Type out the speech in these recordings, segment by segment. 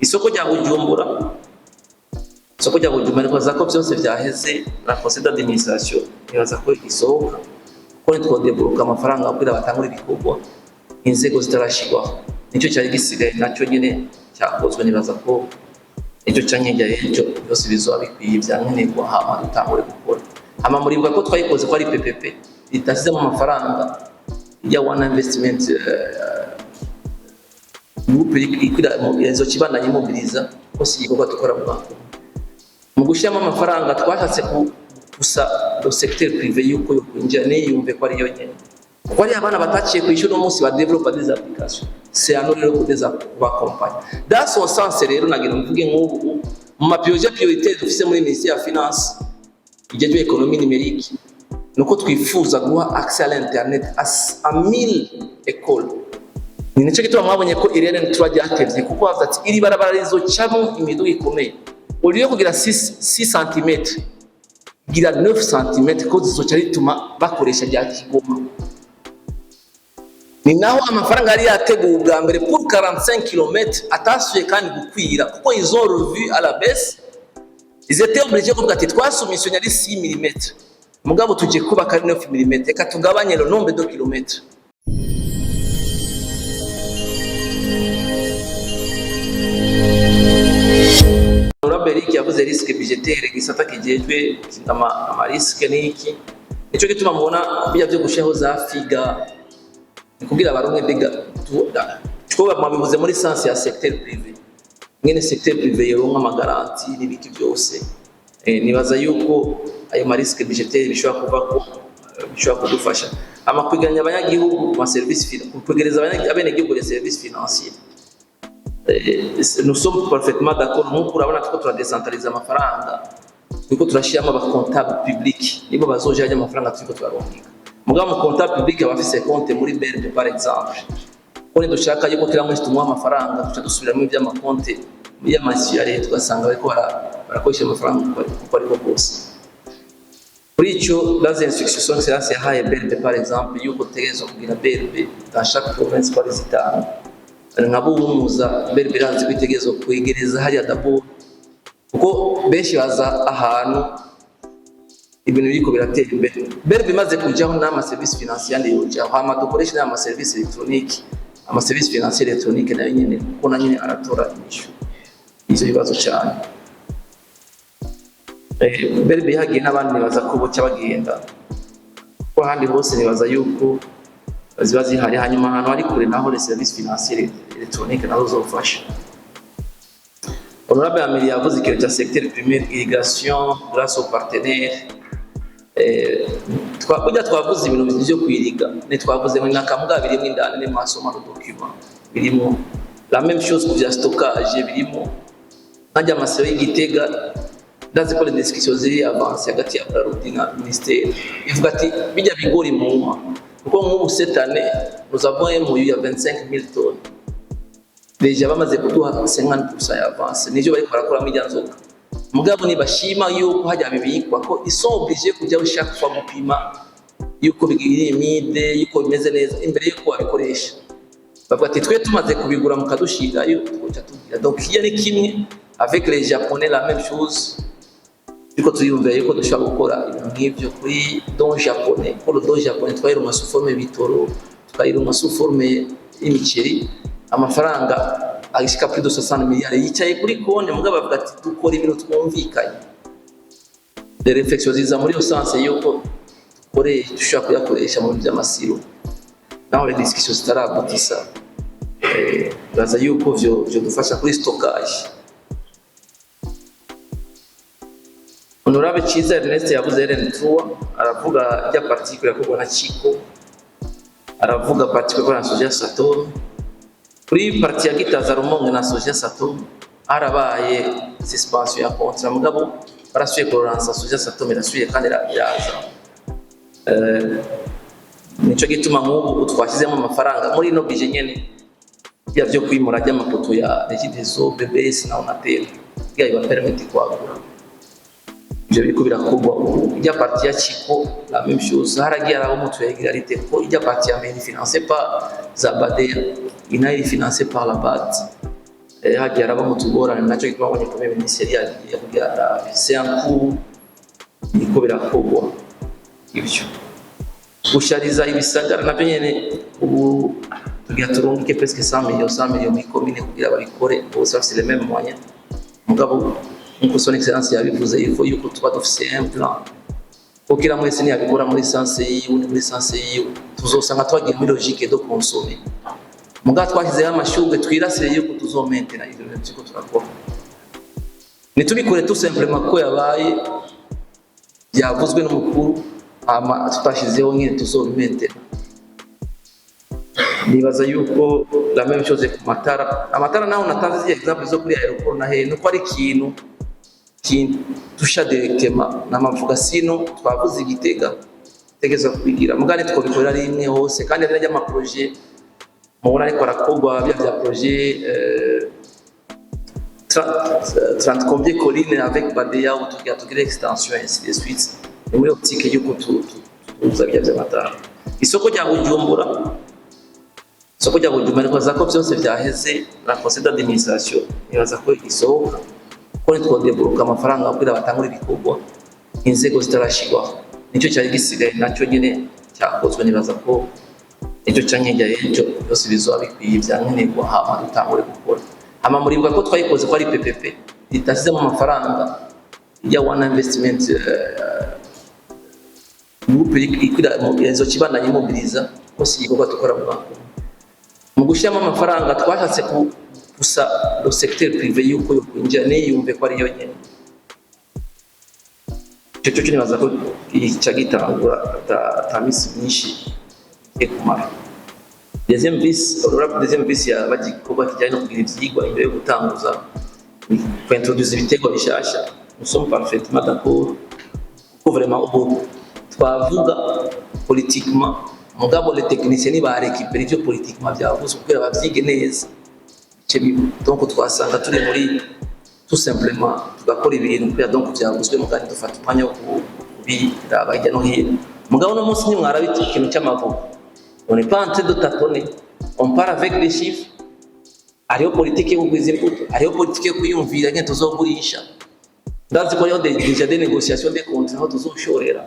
Isoko rya Bujumbura, nibaza ko byose vyaheze. La conseil d'administration nibaza ko isohoka, kuko nitwodébloqua amafaranga kugira batangure ibikorwa inzego zitarashirwaho. Nicyo cyari gisigaye, nacyo nyene cyakozwe. Nibaza ko ejo canke hirya y'ejo byose bizoba bikwiye vyankenerwa, hama dutangure gukora. Hama muribuka ko twayikoze ko ari PPP itashyizemo amafaranga ya One Investment Group ikwira izokibandanya imobiliza ko si igikorwa dukora mu mwaka umwe. Mu gushyiramo amafaranga twashatse gusa le secteur privé yuko yo kwinjira niyumve ko ariyo nyene, kuko ari abana bataciye ku ishuri uno munsi ba développe des applications. C'est à nous rero kudeza kubakompanya dans son sens. Rero nagira mvuge nk'ubu mu ma projets prioritaires dufise muri ministère ya finance ijejwe économie numérique, nuko twifuza guha accès à l'internet à 1000 écoles. Ni nicyo gituma mwabonye ko irene tuba ryatevye, kuko bavuze ati iri barabara rizocamo imiduga ikomeye, uriyo kugira 6 cm gira 9 cm, ko zizoca rituma bakoresha rya Kigoma. Ni naho amafaranga yari yateguwe ubwa mbere pour 45 km atasuye kandi gukwira, kuko ils ont revu à la baisse. Ils étaient obligés kuvuga ati twasoumissionné ari 6 mm, mugabo tuje kubaka ari 9 mm, reka tugabanye le nombre de kilomètres. Honorable Eric yavuze risque budgétaire, gisata kijejwe ama risques n'iki. Nico gituma mubona bijya byo gushaho za FIGA, ni kugira baronke biga two mwabivuze muri sens ya secteur privé, mwene secteur privé yoronka ama garanties n'ibiki byose. Nibaza yuko ayo ma risques budgétaires bishobora kuva ko bishobora kudufasha ama kwiganya abanyagihugu ku ma services, kwegereza abenegihugu les services financiers. Nous sommes parfaitement d'accord. Nk'uko urabona tuko turadecentraliza amafaranga, turiko turashyiramo aba comptables publics, nibo bazoja ajya amafaranga turiko turarungika. Mugabo mu comptable public aba afise compte muri BRB par exemple, ko nidushaka yuko kila mwezi tumuha amafaranga, tuca dusubiramo iby'amakonte y'amasi ya leta, ugasanga bariko barakoresha amafaranga uko ariko kose. Kuri icyo, dans instruction son excellence yahaye BRB par exemple yuko tegerezwa kugira BRB dans chaque province ko ari zitanu, nka Buhumuza, BRB iranzi ko itegerezwa kwegereza hariya d'abord, kuko benshi baza ahantu ibintu biriko biratera imbere. BRB imaze kujaho n'ama services financiers yandi yojaho, hama dukoreshe n'ama services électroniques, ama services financiers électroniques nayo nyene, kuko na nyene aratora inyishu ivyo bibazo cyane. BRB yagiye n'abandi nibaza ko boca bagenda, kuko ahandi hose nibaza yuko ziba zihari. Hanyuma ahantu hari kure naho les services financiers électroniques nazo zofasha. Honorable Amelie yavuze ikintu cya secteur primaire, irrigation grâce aux partenaires. Burya twavuze ibintu byo kwiriga, ntitwavuze ngo nakamuga birimo indani, ni mwasoma no document birimo. La même chose ku bya stockage birimo, nkajya amasero y'Igitega. Ndazi ko les discussions ziri avancées hagati ya Brarudi na ministère, ivuga ati bijya bigori muma, kuko nk'ubu cette année nous avons un MOU ya 25 000 tonnes, déjà bamaze kuduha 50% ya avance, nivyo bariko barakoramo ijya nzoga. Mugabo nibashima yuko hajya bibikwa, ko ils sont obligés kujya chaque fois gupima yuko bigiri humide, yuko bimeze neza imbere yuko babikoresha. Bavuga ati twe tumaze kubigura mukadushirayo, twoca tugira. Donc iyo ni kimwe. Avec les Japonais, la même chose, ariko turiyumvira yuko dushobora gukora ibintu nk'ivyo kuri don japonais, ko le don japonais twayironka sous forme bitoro, tukayironka sous forme y'imiceri, amafaranga agishika plus de 60 miliyari yicaye kuri konti. Mugabo bavuga ati dukora ibintu twumvikanye. Les réflexions ziza muri iyo sens yuko dukore dushobora kuyakoresha mu bintu by'ama silos, naho les discussions zitarabutisa. Baza yuko vyo dufasha kuri stockage. Honorable Chiza Ernest yavuze RN3, aravuga rya particule yakorwa na Chico, aravuga particule yakorwa na Soja Satom. Kuri partie ya Gitaza, Rumonge na Soja Satom harabaye suspension ya contrat, mugabo barasubiye kurelança Soja Satom, irasubiye kandi iraza. Nico gituma nk'ubu twashyizemo amafaranga muri ino budget nyene bya byo kwimura ry'amapoto ya Regideso, BBS na Onatel, kugira biba permettre kwagura. Ivyo biriko birakorwa ubu. Ijya partie ya Chico, la même chose, haragiye haraba mutu irrégularité, ko ijya partie ya mbere financée par za BADEA, inayo iri financée par la BAD. Hagiye haraba mu tugorane, nacyo gituma abonye premier ministre yari yagiye kugira arabe. C'est en cours, biriko birakorwa. Ivyo gushariza ibisagara navyo nyene, ubu tugira turungike presque 100 millions, 100 millions mw'ikomine kugira babikore bose bafise les mêmes moyens. Mugabo nkuko Son Excellence yabivuze, il faut yuko tuba dufise un plan, kuko mwese ntiyabikora muri sens yiwe, ni muri sens yiwe, tuzosanga twagiye muri logique de consommer. Mugabo twashyizeho amashurwe, twirasire yuko tuzomentena ivyo bintu turiko turakora, ntitubikore tout simplement ko yabaye byavuzwe n'umukuru, hama tutashyizeho nyine tuzobimentena. Nibaza yuko la même chose ku matara. Amatara naho natanze ziriya exemple zo kuri aéroport na hehe, nuko ari ikintu kintusha directement namavuga. Sino twavuze igitega tegeza kubigira, mugane twobikorera rimwe hose. Kandi hari n'ama projet mubona ariko arakorwa, bya bya projet 30 combien collines avec Badea, où tugira tugire extension, ainsi de suite. Ni muri optique yuko tuza bya by'amatara. Isoko rya Bujumbura, isoko rya Bujumbura, nibaza ko byose byaheze. La conseil d'administration nibaza ko isohoka, ko nitwodebloka amafaranga kugira batangure ibikorwa inzego zitarashigwaho. Nicyo cyari gisigaye, nacyo nyine cyakozwe. Nibaza ko icyo canke hirya y'ejo byose bizoba bikwiye byankenerwa, hama dutangure gukora. Hama muribuka ko twayikoze ko ari PPP itashyizemo amafaranga ya One Investment Group, ikwira izo kibandanye imobiliza ko si igikorwa dukora mu mwaka umwe. Mu gushyiramo amafaranga, twashatse gusa le secteur privé yuko yo kwinjira niyumve ko ariyo nyene. Icyo cyo nibaza ko ica gitangura ata misi myinshi igiye kumara. Deuxième vice, honorable deuxième vice, yabaga igikorwa kijyanye no kugira ivyigwa imbere yo gutanguza kuintroduire ibiterwa bishasha. Nous sommes parfaitement d'accord, kuko vraiment ubu twavuga politiquement, mugabo les techniciens nibarekipera ivyo politiquement vyavuzwe kugira bavyige neza, bice biba. Donc twasanga turi muri tout simplement tugakora ibintu kubera donc vyavuzwe, mugabo dufata umwanya wo kubiraba hirya no hino. Mugabo uno munsi ntimwarabita ikintu cy'amavuko, on n'est pas en train de tâtonner, on part avec des chiffres. Hariho politike yo kugwiza imbuto, hariho politike yo kwiyumvira ngene tuzogurisha. Ndazi ko hariho déjà des négociations, des contrats aho tuzoshorera.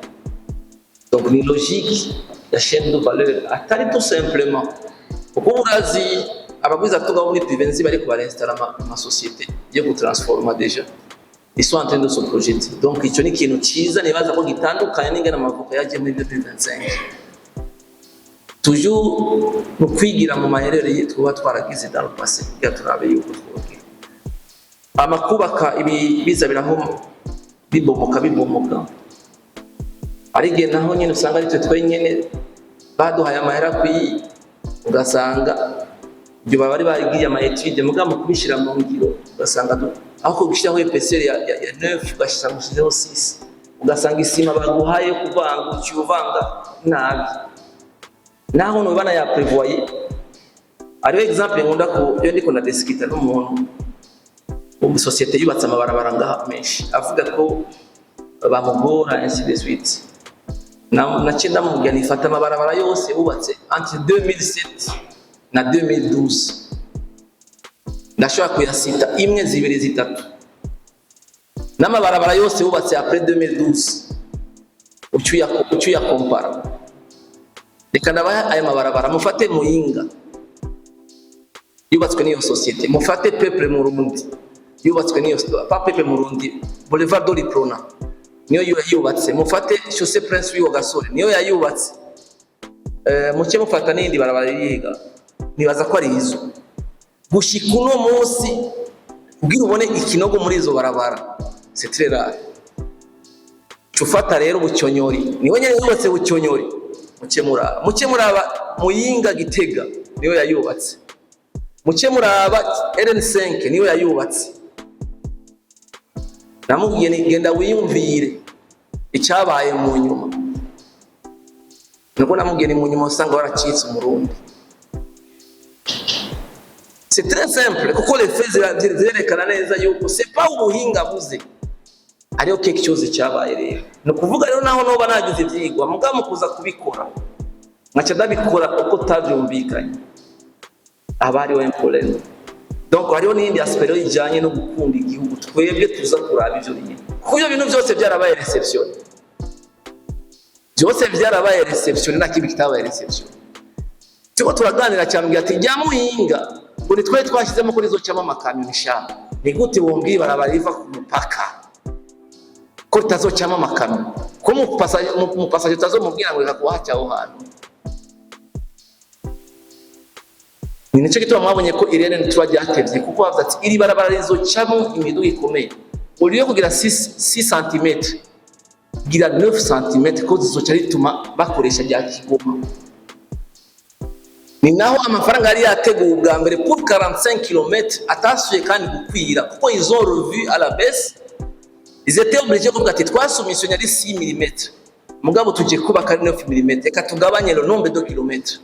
Donc ni logique ya chaîne de valeur, atari tout simplement kuko urazi abagwizatunga bo muri privé nzi bariko barinstalla amasosiyete yo gutransforma. Déjà ils sont en train de se projeter. Donc icyo ni ikintu cyiza, nibaza ko gitandukanye n'ingene amavoka yagiye muri 2025. Toujours mu kwigira mu maherere twaba twaragize dans le passé, kugira turabe yuko twogira amakubaka ibi biza biraho bibomoka bibomoka. Ari igihe naho nyine usanga ari twe twenyine baduhaye amahera akwiye, ugasanga ibyo baba bari barigiye ama études, mugabo mu kubishyira mu ngiro ugasanga aho gushyiraho épaisseur ya 9, ugashyira ushyizeho 6, ugasanga isima baguhaye yo kuvanga uciye uvanga nabi naho nubana ya prévoyer. Hariho exemple nkunda ko iyo ndiko ndadisikita n'umuntu wo mu société yubatse amabarabara ngaha menshi, avuga ko bamugora, ainsi de suite. Naciye ndamubwira nifata amabarabara yose bubatse entre 2007 na 2012, ndashobora kuyasita imwe, zibiri, zitatu, n'amabarabara yose bubatse après 2012, ucuya kompara. Reka ndabaha aya mabarabara: mufate Muyinga yubatswe n'iyo société, mufate Peuple Murundi yubatswe n'iyo, pas Peuple Murundi, Boulevard de l'Uprona niyo yubatse, mufate Chaussée Prince Louis Gasore niyo yayubatse, muke mufata n'iyindi barabara yiga, nibaza ko ari izo. Gushika uno munsi, kugira ubone ikinogo muri izo barabara, c'est très rare. Cufata rero Bucyonyori, niwe nyene yubatse Bucyonyori. Muke muraba, muke muraba Muyinga Gitega niyo yayubatse, muke muraba RN5 niyo yayubatse. Namubwiye ni genda wiyumvire icyabaye mu nyuma. Nuko namubwiye ni mu nyuma usanga waracitse Umurundi. C'est très simple, kuko les faits zirerekana neza yuko c'est pas ubuhinga buze, hariho quelque chose cyabaye. Rero ni ukuvuga rero naho noba nagize ivyigwa, mugabo mu kuza kubikora nkaca ndabikora uko tavyumvikanye, aba hariho un problème. Donc hariho n'iyindi aspect rero ijanye no gukunda igihugu. Twebwe tuza kuraba ivyo bintu, kuko ivyo bintu byose byarabaye réceptionné, byose byarabaye réceptionné, nta kimwe kitabaye réceptionné. Turiko turaganira cyane, mbwira ati jya Muyinga ngo ni twari twashyizemo ko rizocamo amakamyo. Nishaka ni gute wombwiye ibarabara riva ku mupaka ko ritazocamo amakamyo, ko mu passager utazomubwira ngo reka kuhaca aho hantu? Ni nicyo gituma mwabonye ko irene tuba ryatevye, kuko bavuze ati iri barabara rizocamo imiduga ikomeye, uriyo kugira 6 cm, gira 9 cm, ko zizoca rituma bakoresha rya Kigoma. Ni naho amafaranga yari yateguwe ubwa mbere pour 45 km atasuye kandi gukwira, kuko ils ont revu à la baisse. Ils étaient obligés kuvuga ati twasoumissionné ari 6 mm, mugabo tuje kubaka ari 9 mm, reka tugabanye le nombre de kilomètres.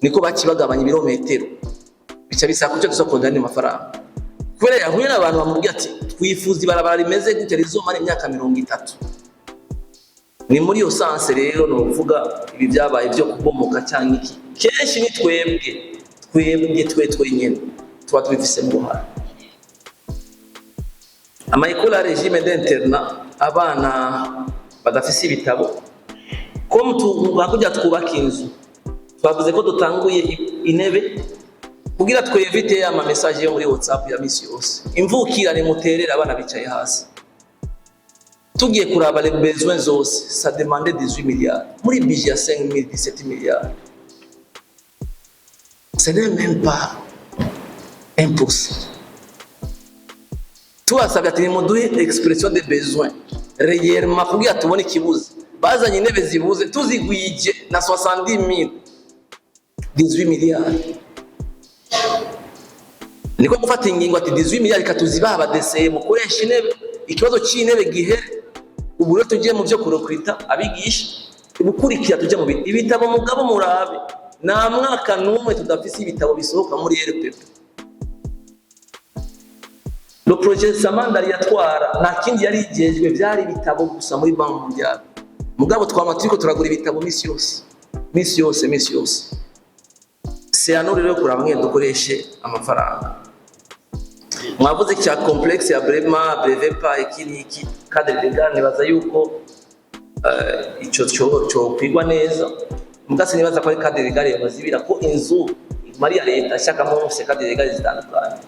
Niko bakibagabanya ibirometero, bica bisaba kuco tuzokongera andi mafaranga, kubera yahuye n'abantu bamubwira ati twifuza ibarabara rimeze gutya rizomara imyaka 30. Ni muri iyo sens rero novuga ibi byabaye byo kubomoka cyangwa iki, kenshi ni twebwe twe twenyine tuba tubifisemo uruhare. Ama écoles à régime d'internat, abana badafise ibitabo, ko hakurya twubaka inzu, twavuze ko dutanguye intebe kugira twevite ama message yo muri WhatsApp ya misi yose: imvukirane muterere abana bicaye hasi. Tugiye kuraba les besoins zose, ça demandait 18 milliards muri budget ya 5017 milliards. Ce n'est même pas 1%. Tubasabye ati nimuduhe expression de besoin réellement kugira tubone ikibuze. Bazanye intebe zibuze, tuzigwije na 70 000, 18 milliards. Niko gufata ingingo ati 18 milliards reka tuzibaha abadeseye, mukoresha intebe, ikibazo cy'intebe gihere. Ubu rero tugiye mu byo kurecruta abigisha, ubukurikira tujye mu ibitabo. Mugabo murabe, nta mwaka n'umwe tudafise ibitabo bisohoka muri RPP. Le projet Samandari yatwara nta kindi yari igejwe, byari ibitabo gusa muri Banque mondiale. Mugabo twama turiko turagura ibitabo misi yose, misi yose, misi yose. C'est à nous rero kuraba mwe dukoreshe amafaranga. Mwavuze cya complexe ya Brema Brevepa, iki n'iki, cadre légal. Nibaza yuko ico cyo kwigwa neza, mugase nibaza ko ari cadre légal yabazibira, ko inzu mari ya leta ashakamo hose cadre légal zitandukanye.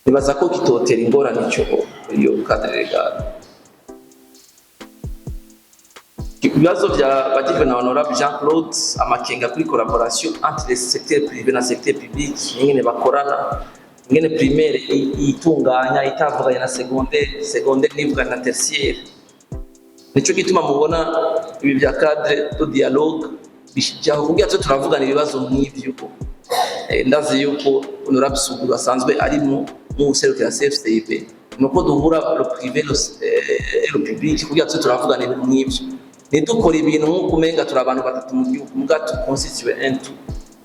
Nibaza ko kitotera ingorane ico iyo cadre légal. Ibibazo bya bagijwe na honorable Jean Claude, amakenga kuri collaboration entre les secteurs privé na secteur public, ingene bakorana, ingene primaire itunganya itavuganye na secondaire, secondaire nivuganye na tertiaire. Nico gituma mubona ibi bya cadre de dialogue bijyaho kugira twe turavugana ibibazo nk'ivyo. Ndazi yuko honorable Suguru asanzwe arimo mu serukira CFCIB, nuko duhura le privé et le public kugira twe turavugana ibintu nk'ivyo, ntidukora ibintu nk'uko umenga turi abantu batatu mu gihugu, muga tuconstitue un tout,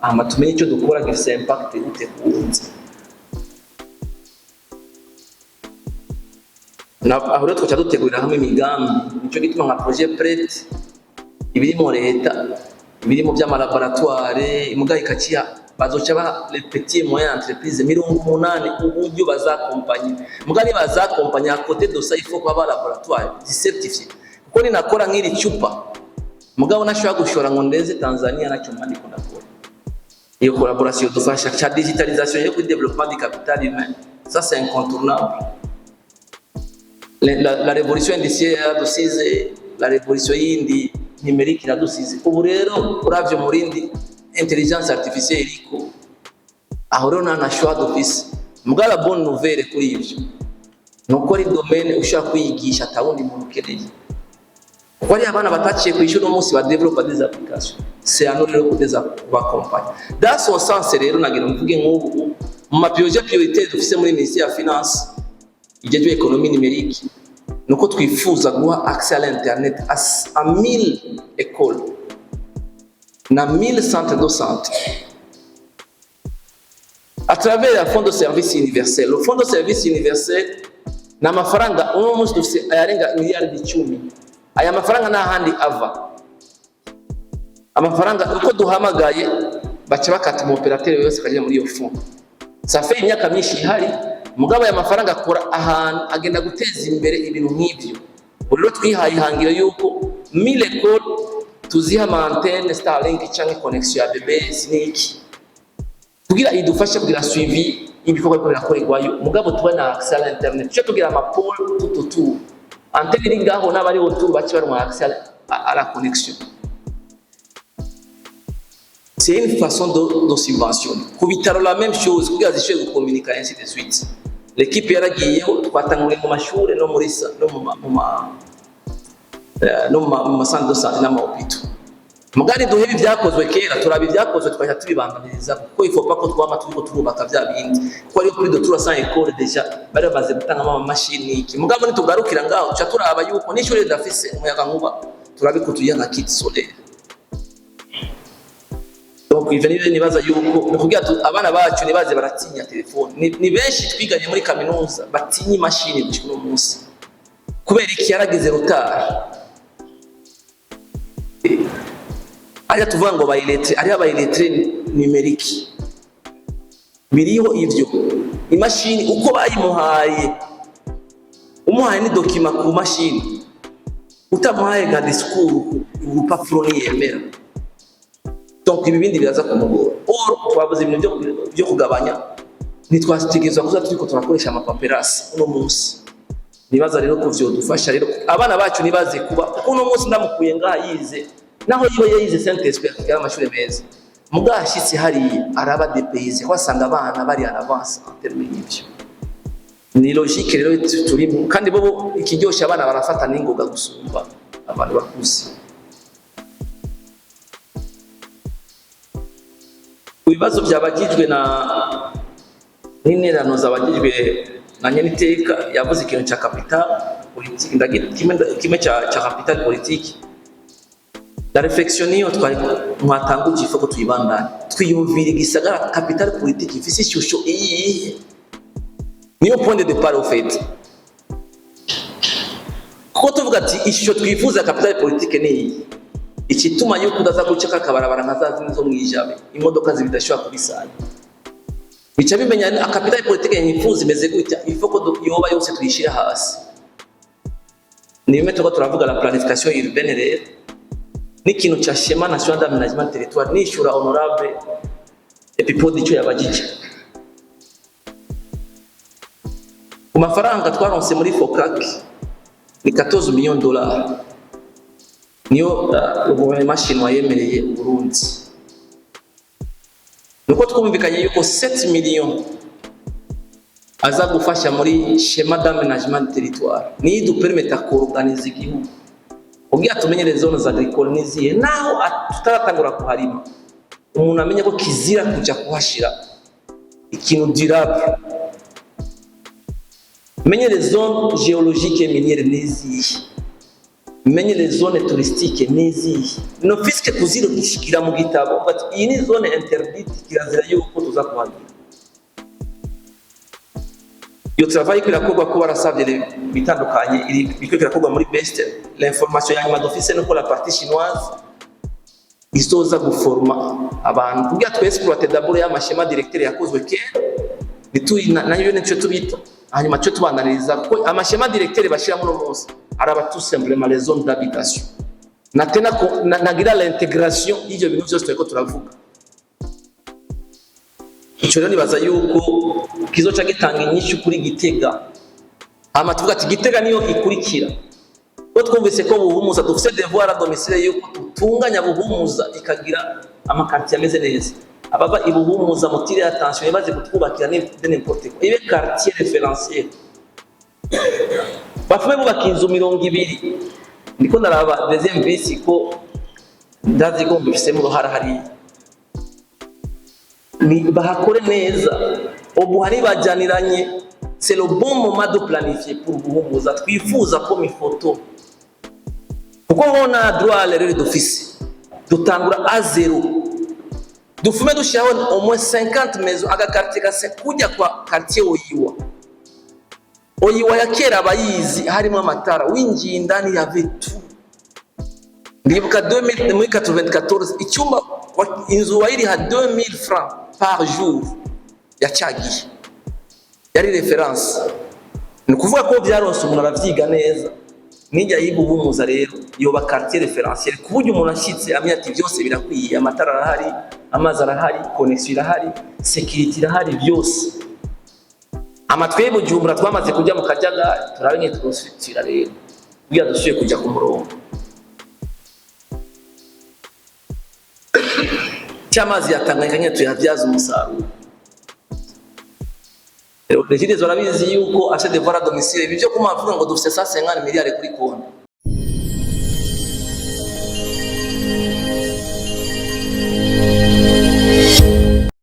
hama tumenye icyo dukora gifise impact gute kuwundi. Aho rero twaca dutegurira hamwe imigambi. Nico gituma nka projet PRET ibirimo leta, ibirimo by'amalaboratoire, imuga ikaciya bazoca ba les petits et moyens entreprises 80 uburyo bazaccompagner. Muga nibazaccompagner, à côté de ça il faut ko haba laboratoire certifié, kuko ninakora nk'iri cupa mugabo nashobora gushora ngo ndeze Tanzania, nacyo mba ndiko ndakora. Iyo collaboration dufasha cya digitalisation yo kuri développement du capital humain, ça c'est incontournable. La révolution industrielle yaradusize, la révolution yindi numérique iradusize. Ubu rero uravye murindi intelligence artificielle iriko aho, rero nta na choix dufise. Mbwa la bonne nouvelle kuri ivyo nuko ari domaine ushobora kwiyigisha atawundi muntu ukeneye, kuko ari abana bataciye ku ishuri uno munsi badéveloppa des applications. C'est à nous rero kudeza kubaccompagner dans son sens. Rero nagira mvuge nk'ubu mu ma projets prioritaires dufise muri ministère ya finance ijejwe économie numérique, nuko twifuza guha accès à l'internet à 1000 écoles na 1000 centres de santé à travers la fonds de service universel. Le fonds de service universel ni amafaranga uno munsi dufise ayarenga miliyaridi 10. Aya mafaranga nta handi ava. Amafaranga uko duhamagaye baca bakata umu opérateur wese akajya muri iyo fonds. Ça fait imyaka myinshi ihari, mugabo aya mafaranga akora ahantu agenda guteza imbere ibintu nk'ivyo. Ubu rero twihaye ihangiro yuko 1000 écoles tuziha ama antenne Starlink canke connexion ya BBS n'iki, kugira idufashe kugira suivi ibikorwa biriko birakorerwayo, mugabo tuba na accès à l'internet. Tuce tugira ama pôles tout autour, antenne iri ngaho, n'abari autour bace baronka accès à la connexion. C'est une façon de subventionner. Ku bitaro, la même chose, kugira zishobore gukominika, ainsi de suite. L'équipe yaragiyeho, twatanguriye mu mashure no muri no mu ma, mu ma no mu ma centre de santé n'ama hôpitaux. Mugani duhebe ibyakozwe kera, turaba ibyakozwe, twajya tubibandaniriza, kuko il faut pas ko twama turiko turubaka bya bindi, kuko ariyo plus de 300 écoles déjà bari bamaze gutangamo amamashini iki. Mugabo nitugarukira ngaho, tuca turaba yuko n'ishuri ridafise umuyaga nkuba, turabe ko tuyiha nka kit solaire. Donc ivyo nivyo nibaza yuko ni kugira abana bacu nibaze baratinya telefone. Ni benshi twiganye muri kaminuza batinya imashini gushika uno munsi. Kubera iki? Yaragize retard. Ajya tuvuga ngo ba illettrés, ariho aba illettrés numérique biriho. Ivyo imashini uko bayimuhaye, umuhaye ni document ku mashini, utamuhaye nka discours urupapuro ntiyemera. Donc ibi bindi biraza kumugora. Or twavuze ibintu byo kugabanya, ntitwategerezwa kuza turiko turakoresha ama paperasses uno munsi. Nibaza rero ko vyodufasha rero abana bacu nibaze kuba, kuko uno munsi ndamukuye ngaha yize, naho yiwe yize Saint Esprit, akagira amashuri meza, mugabo ashitse hariya araba dépaysé, ko asanga abana bari en avance en terme y'ivyo. Ni logique rero turimo, kandi bo ikiryoshe abana barafata n'ingoga gusumba abantu bakuze. Ibibazo byabagijwe na n'interano zabagijwe na nyeniteka, yavuze ikintu cya capital politique, kimwe cya capital politique. La réflexion niyo twari mwatanguje, ifo ko tuyibandanya, twiyumvira igisagara capital politique ifise ishusho iyihe. Niyo point de départ au fait, kuko tuvuga ati ishusho twifuza capital politique ni iyi, ikituma yuko udaza guca kakabarabara nka za zindi zo mwijabe, imodoka zibidashobora kubisanya, bica bimenya capital politique nyifuza imeze gutya. Ifo ko yoba yose tuyishira hasi. Ni bimwe turiko turavuga, la planification urbaine rero n'ikintu ca schéma national d'aménagement du territoire. Nishura honorable Epipode icyo yabajije ku mafaranga twaronse muri FOCAC, ni 14 millions de dollars, niyo gouvernement chinois yemereye Burundi. Nuko twumvikanye yuko 7 millions aza gufasha muri schéma d'aménagement du territoire, niyo idupermeta kuorganiza igihugu kugira tumenye les zones agricoles nizihe, naho tutaratangura kuharima, umuntu amenye ko kizira kuja kuhashira ikintu durable, menye les zones géologiques et minières nizihe, menye les zones touristiques nizihe, no fiske kuzirukishikira mu gitabo, but iyi ni zone interdite, kirazira yuko tuza kuhagira. Iyo travail iko irakorwa, ko barasavye bitandukanye, biriko birakorwa muri best. L'information ya nyuma dufise nuko la partie chinoise izoza guforma abantu kugira twexploite d'abord ya schéma directeur yakozwe kera. Nituyi nayo nico tubita, hanyuma cyo tubandaniriza, kuko ama schéma directeur bashiramo no munsi araba tout simplement les zones d'habitation na tena nagira l'intégration y'ivyo bintu byose turiko turavuga. Ico rero nibaza yuko kizoca gitanga inyishu kuri Gitega. Hama tuvuga ati Gitega niyo ikurikira, ko twumvise ko Buhumuza dufise devoir à domicile yuko tutunganya Buhumuza ikagira ama quartier ameze neza. Abava i Buhumuza, mutire attention, ibaze kutwubakira de n'importe quoi, ibe quartier référentiel, bafume bubaka inzu 20. Ndiko ndaraba deuxième vice ko ndazi ko mbifisemo uruhara hariya, ni bahakore neza. Ubu hari bajyaniranye, c'est le bon moment de planifier pour Buhumuza. Twifuza ko mifoto, kuko nkona droit à l'erreur d'office, dutangura à zéro, dufume dushyiraho au moins 50 maisons, aga quartier gase kujya kwa quartier Oyiwa. Oyiwa ya kera abayizi, harimo amatara, winjiye indani y'avait tout. Ndibuka 2000, muri 94, icyumba inzu wayiriha 2000 francs par jour. Yacagiye yari référence. Ni ukuvuga ko byaronse umuntu aravyiga neza. Nijya yiga Buhumuza rero, yoba quartier référentiel, ku buryo umuntu ashyitse amenya ati byose birakwiye: amatara arahari, amazi arahari, connexion irahari, sécurité irahari, byose. Amatwi Bujumbura twamaze kujya mu kajagari. Turabe nyine twosubira rero kugira dusubire kujya ku murongo. Cy'amazi ya Tanganyika nyine tuyabyaza umusaruro. Regideso barabizi yuko afite devoir à domicile. Ibi byo kumavuga ngo dufite 150 miliyari kuri konti.